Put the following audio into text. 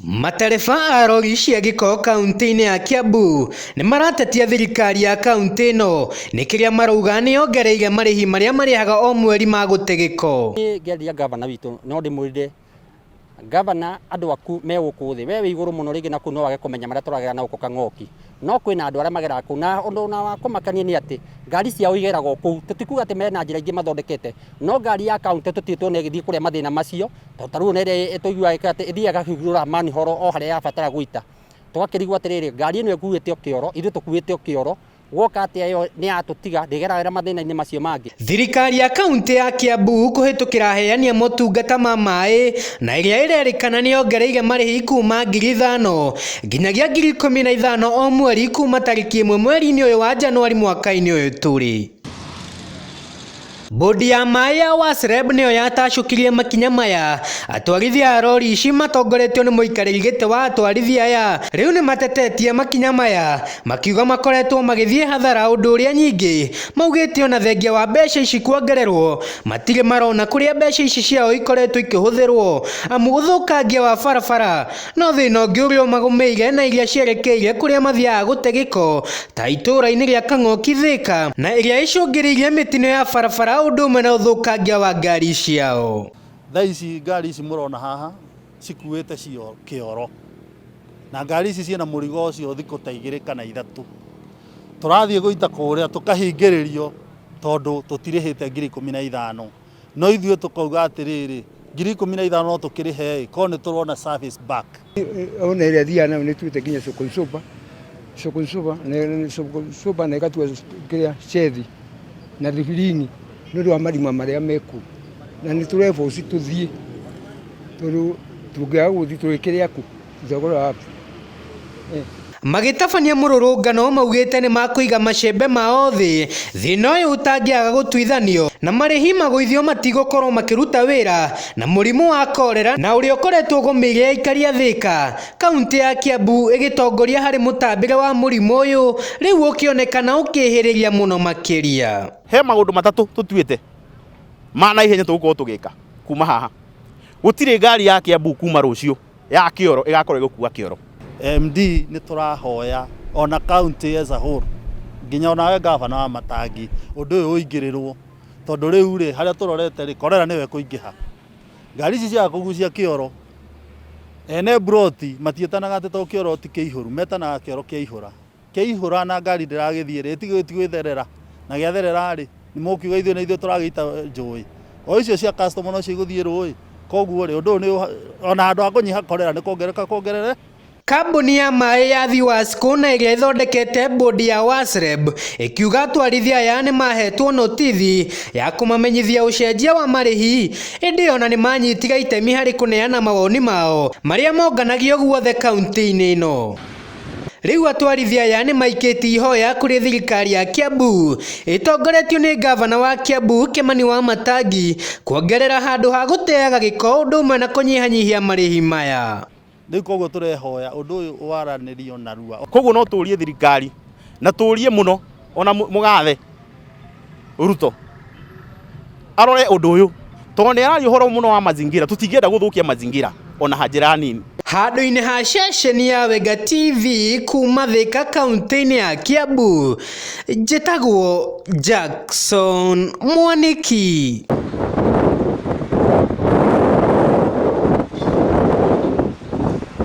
Matereba a rori cia gĩko kauntĩ-inĩ ya Kiambu nĩ maratetia thirikari ya kauntĩ ĩno nĩ kĩrĩa marauga nĩ yongereire marĩhi marĩa marĩhaga o mweri ma gũte gĩko. Niĩ ngĩaria ngavana witũ no ndĩmwĩrire ngavana andũ aku me gũkũ thĩ we wĩ igũrũ mũno rĩngĩ na kũu no wage kũmenya marĩa tũragera na gũkũ Kang'oki no kwĩna andũ arĩa mageraga kũu na ũndũ ona wa kũmakania nĩ atĩ ngari ciao igeragwo kũu tũtikuga atĩ mena njĩra ingĩ mathondekete no ngari ya kaunti tũtirĩ tuona ĩgĩthiĩ kũrĩa mathĩna macio tondũ ta rĩu ona ĩrĩa tũiguaga atĩ ĩthiaga ĩkahingũra manhole o harĩa yabatara gũita tũgakĩrigwo atĩrĩrĩ ngari ĩno ĩkuĩte o kĩoro ithuĩ tũkuĩte o kĩoro Gwoka atĩa ĩyo nĩ yatũtiga ndĩgeragĩra mathĩna-inĩ macio mangĩ. Thirikari ya kauntĩ ya Kiambu kũhĩtũkĩra aheani a motungata ma maĩ na ĩrĩa ĩrerĩkana nĩ yongereire marĩhi kuma 5,000 nginyagia 15,000 o mweri kuma tarĩki ĩmwe mweri-inĩ ũyũ wa Januari mwaka-inĩ ũyũ tũrĩ. Bodi ya maĩ ya WASREB nĩyo yatacũkirie makinya maya. Atwarithia a rori ici matongoretio nĩ mũikarĩri gĩtĩ wa atwarithia aya rĩu nĩ matetetie makinya maya makiuga makoretwo magĩthiĩ hathara ũndũ ũrĩa nyingĩ maugĩte ona thengia wa mbeca ici kuongererwo matirĩ marona kũrĩa mbeca ici ciao ikoretwo ikĩhũthĩrwo amu ũthũkangia wa barabara No thĩna ũngĩ ũrĩa ũmagũmĩire na iria cierekeire kũrĩa mathiaga gũte gĩko ta itũũra-inĩ rĩa Kang'oki Thĩka na ĩrĩa ĩcũngĩrĩirie mĩtino ya barabara ũndũ ũmwe na ũthũkangia wa ngari ciao. Thaa ici ngari ici mũrona haha cikuĩte kĩoro na ngari ici ciĩna mũrigo ũcio thikũ ta igĩrĩ kana ithatũ. Tũrathiĩ gũita kũrĩa tũkahingĩrĩrio tondũ tũtirĩhĩte 15,000. No ithuĩ tũkauga atĩrĩrĩ, 15,000 no tũkĩrĩhe ĩ, korwo nĩ tũrona service back. Ona ĩrĩa thiaga nayo nĩ ĩtuĩte nginya Sokonsoba, Sokonsoba, Sokonsoba na ĩgatua kĩrĩa Chethi na Thibirini nĩ ũndũ wa marima marĩa me kũu. Na nĩ tũre force tũthiĩ tondũ tũngĩaga gũthiĩ tũrĩkĩrĩa kũ? Thogora wa Magĩtabania mũrũrũngano maugĩte nĩ makũiga macembe mao thĩ thĩna ũyũ ũtangĩaga gũtuithanio na marĩhi magũithio matigũkorwo makĩruta wĩra na mũrimũ wa korera na ũrĩa ũkoretwo ũgũmĩire aikari a Thĩka kauntĩ ya Kiambu ĩgĩtongoria harĩ mũtambĩre wa mũrimũ ũyũ rĩu ũkĩonekana ũkĩhĩrĩria mũno makĩria. He maũndũ matatũ tũtuĩte ma naihenya tũgũkorwo tũgĩka kuma haha. Gũtirĩ ngari ya Kiambu kuma rũciũ ya kĩoro ĩgakorwo ĩgĩkua kĩoro. MD nĩ tũrahoya ona county as a whole nginya onawe gavana wa Matangi ũndũ ũyũ ũingĩrĩrwo tondũ rĩu rĩ harĩa tũrorete rĩ korera nĩyo ĩkũingĩha. Ngari ici ciaga kũgucia kĩoro ene mburoti matiĩtanaga atĩ tondũ kĩoro ti kĩihũru metanaga kĩoro kĩaihũra. Kĩaihũra na ngari ndĩragĩthiĩ rĩ, ĩtigwĩtherera na gĩatherera rĩ, nĩ mũkiuga ithuĩ nĩ ithuĩ tũragĩita njũĩ. O icio cia customer nocio igũthiĩ rũĩ. Koguo rĩ, ũndũ ũyũ nĩ ona handũ ha kũnyiha korera nĩ kuongerereka kuongerere. Kambuni ya maĩ ya Thiwasco na ĩrĩa ĩthondekete bodi ya WASREB ĩkiuga atwarithia aya nĩ mahetwo notithi ya kũmamenyithia ũcenjia wa marĩhi ĩndĩ ona nĩ manyitire itemi harĩ kũneana mawoni mao marĩa monganagio guothe kaunti-inĩ ĩno. Rĩu atwarithia aya nĩ maikĩtie ihoya kũrĩ thirikari ya Kiambu ĩtongoretio nĩ ngavana wa Kiambu Kimani Wamatangi kuongerera handũ ha gũteaga gĩko ũndũ ũmwe na kũnyihanyihia marĩhi maya. Rĩu koguo tũrehoya ũndũ ũyũ waranĩrio narua. Koguo no tũrie thirikari na tũrie mũno ona mũgathe Ruto arore ũndũ ũyũ tondũ nĩ araria ũhoro mũno wa mazingira, tũtingĩenda gũthũkia mazingira ona njĩra nini. Handũ-inĩ ha ceceni ya Wenga TV kuma Thika kaunti-inĩ ya Kiambu, njĩtagwo Jackson Mwaniki.